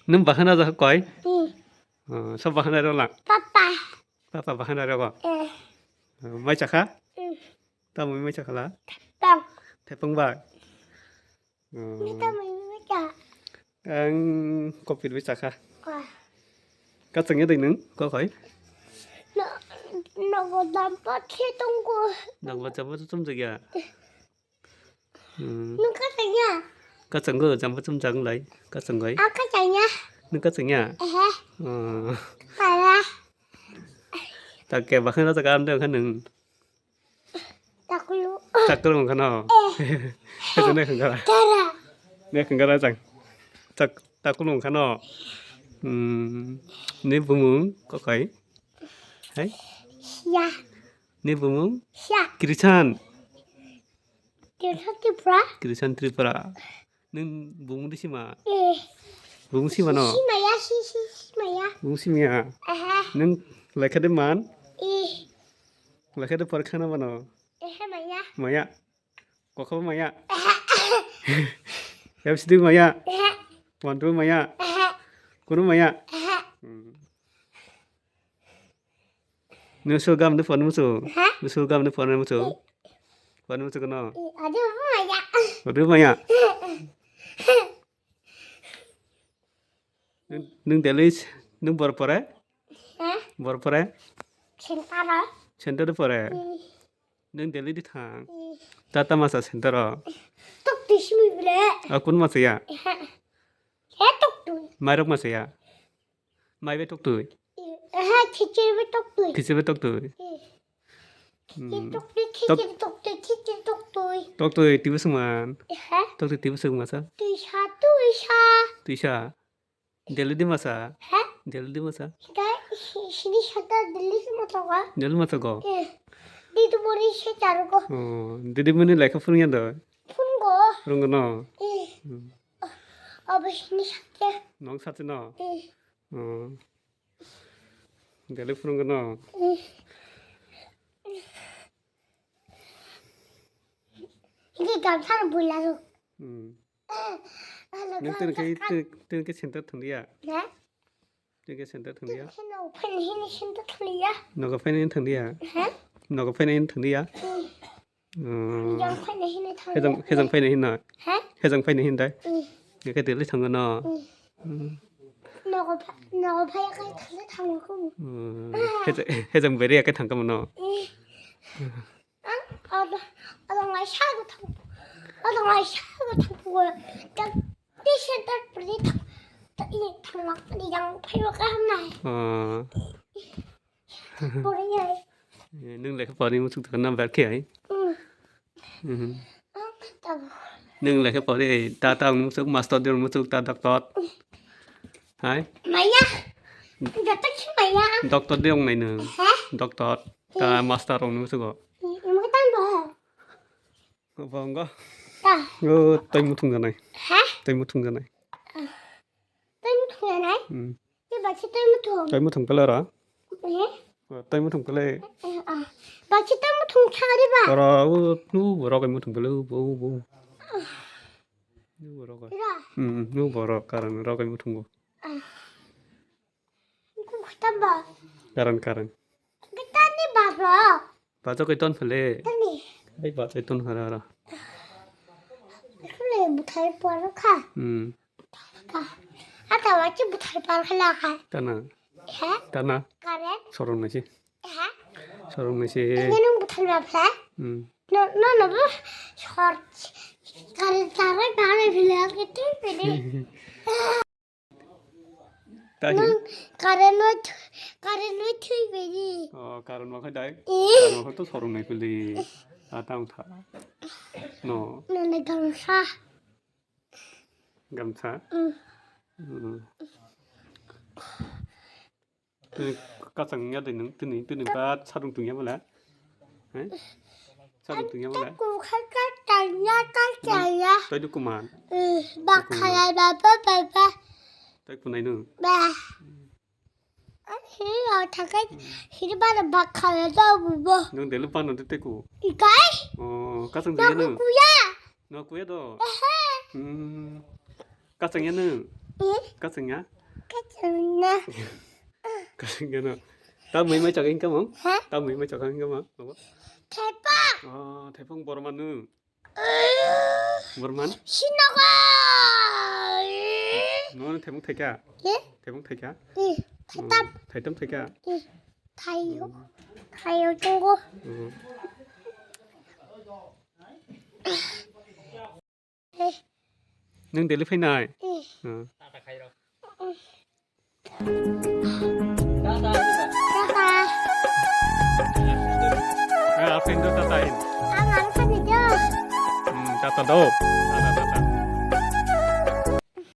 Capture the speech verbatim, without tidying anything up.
Nwng bahai na jakha koi? Hmm. Oh, sob bahai na rw lang? Papa. Papa bahai na rw. Eh. Oh, mai chakha? Hmm. Tamo mai chakha la? Tang. Thepung bai. Hmm. Ni tamo mai cha. Ang kopit bai chakha. Wah. Kachang ya dai nwng, kok hai? No, no, go dam pa khe tong go. Nang ba chaba chum jagya. Hmm. Nung kachang ya? Kachang go, jamba chum jang lai. Kachang gai. Ah, kachang ya. Nung kachang ya? Eh. Oh. Para. Tak ke bahai na tak am de kan nwng. Takulu. Takulu wngkha no? Eh. Khe ne khangara. Tara. Ne khangara chang. Tak, takulu wngkha no? Hmm. Ni bumung kokai? Hai? Ya. Ni bumung? Ya. Krisan. Krisan Tripura. Krisan Tripura. Nwng bumung di sima? Eh. Bumung sima no? Sima ya, si, si, sima ya. Bumung sima ya? Aha. Nwng lekha de man? Eh. Lekha de porkha na mano? Ehe, maya. Maya. Kokha maya. Aha. F C D maya. Aha. One two maya. Aha. Kunu maya. Aha. Hmm. Nwng school gam de phone muchung? Ha? Nwng school gam de phone muchung? Phone muchung no? Adi maya. Adi maya. Nwng, nwng Delhi, nwng bor pore? Ha? Bor pore? Center o. Center o pore? Hmm. Nwng Delhi di thang? Hmm. Tata masa center o? Tok twi simi bile. A kun masa ya? Ha. He tok twi. Mairok masa ya? Mai be tok twi. Aha, khichiri be tok twi. Khichiri be tok twi. Eh. Hmm. Khichiri tok twi, tok khichiri tok twi, khichiri tok twi. Tok twi twi bwswk man? Aha. Tok twi twi bwswk masa? Twisa, twisa. Twisa. Delhi di masa? Ha? Delhi di masa? Hita si-, sini sata Delhi di masa ga? Delhi masa go? Eh. Di tu bori se char go. Oh, didi muni lekha phurung ya do? Phurung go. Phurung go no? Eh. Hmm. Abo sini sate. Nong sate no? Eh. Oh. Delhi phurung no? Eh. Ini gamsa bulan. Hmm. Nang tin ke, tin, tin ke center thang dia? Ha? Tin ke center thang dia? Tin ke no, phaina hini center thang dia. Nogo phaina hini thang dia? Ha? Nogo phaina hini thang dia? Hmm. Hmm. Yang phaina hini thang dia. Hejang, hejang phaina hini. Ha? Hejang phaina hini dai. Hmm. Nang ke Delhi thang no? Hmm. Hmm. Nogo pha-, nogo phai kai thang dia thang ko. Hmm. Hejang, hejang beri ke thang ka no? Hmm. Ang, ano, ano nga siya ko thang, ano nga siya ko thang po. Tag, di center pwrwngwi thang, ta i thang mak ni yang phai mak ham nai. Ah. Pwrwngwi ai. Eh, nwng lekha pori muchuk thang na bar khe ai. Hmm. Mhm. Ang, tabo. Nwng lekha pori ta ta muchuk master de muchuk ta doctor. Hai? Maya. Doctor si maya. Doctor de ong nai nwng. Ha? Doctor. Ta master rok nung sugo. Imo tan bo. Bo wngkha. Ta. O tei muthung janai. Ha? Tei muthung janai. Tei muthung janai? Hmm. Tei ba si tei muthung. Tei muthung pele ra. Eh? O tei muthung pele. Eh, ah. Ba si tei muthung chari ba. Ora o nu borok tei muthung pele bo bo. Nu borok. Ra. Hmm, nu borok karan rok tei muthung bo. Ah. Kung khata ba? Karan, karan. Kita ni ba ba? Ba to kaiton phale. Tani. Ai ba to kaiton hara hara. Khule buthai poro kha. Hmm. Kha. Ata wa chi buthai par khala kha. Tana. Ha? Tana. Karen. Sorong nasi. Ha? Sorong nasi. Ini nung buthai ba phla? Hmm. No, no, no, bu sor. Karen tara kare phila ke tu pede. Tahi? Nung current no thui, current no thui bini. Oh, current no khai dai. Eh. Current no khai to sorong nai kuli. Atang tha. No. Nana gamsa. Gamsa? Mm. Mm. Tini kachang ya dai nung, tini, tini ba sarung tungya bole. Hai? Sarung tungya bole. Aku khai ka tanya ka tanya. Tei dukuman. Eh, ba khalai ba ba ba ba. Tei kunai nung. Ba. Hiri o thakai hiri ba ba khalai ba bu bo. Nung delu pano de teku. Ikai? Oh, kachang dia nung. Kuya. No kuya do. Ehe. Hmm. Kachang ya nung. Eh? Kachang ya? Kachana. Kasing gano. Tamwi mai chak hingka mong? Ha? Tamwi mai chak hingka mong? Apa? Thaipa. Oh, thaipung borma nu. Borman? Sinaga. No, thaipung thaika. Ye? Thaipung thaika. Eh, thaitam. Hmm, thaitam thaika. Eh, thaio. Thaio chungo. Hmm. Eh. Nang daily phainai? Eh. Hmm. Tata. Ah, apa itu tata ini? Ang ang kan itu. Hmm, tata do. Tata, tata.